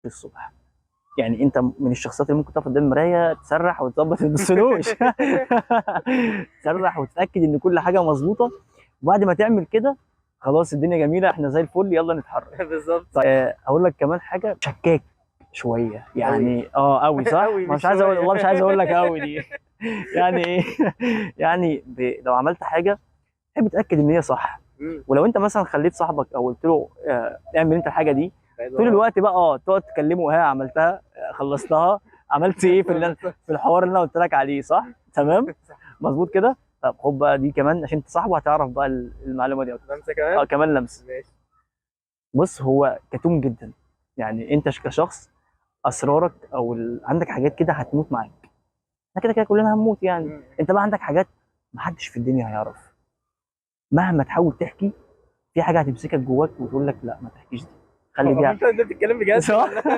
الصبح. يعني انت من الشخصيات اللي ممكن تقف قدام المراية تسرح وتظبط، ما تبصلوش، تسرح وتتاكد ان كل حاجة مظبوطه، وبعد ما تعمل كده خلاص الدنيا جميله، احنا زي الفل، يلا نتحرك. بالظبط. طيب اقول لك كمان حاجه، شكاك شوية يعني. اه قوي صح؟ أوي، ما مش مش عايز اقول شوية. والله مش عايز اقول لك قوي دي. يعني ايه؟ يعني لو عملت حاجة تحب تتاكد ان هي صح. ولو انت مثلا خليت صاحبك او قلت له اعمل انت الحاجة دي، طول الوقت بقى تقعد تكلمه، ها عملتها؟ خلصتها؟ عملت ايه في اللي في الحوار اللي انا قلت لك عليه؟ صح؟ تمام؟ مظبوط كده؟ طب خد بقى دي كمان عشان انت صاحبه هتعرف بقى المعلومة دي اكتر. لمسه كمان؟ اه كمان لمسه. ماشي. بص هو كتوم جدا، يعني انت كشخص اسرارك او عندك حاجات كده هتموت معاك، احنا كده كده كلنا هنموت يعني. انت بقى عندك حاجات محدش في الدنيا هيعرف، مهما تحاول تحكي في حاجة هتمسكك جواك وتقول لك لا ما تحكيش دي، خلي دي. انت بتتكلم بجد؟ صح؟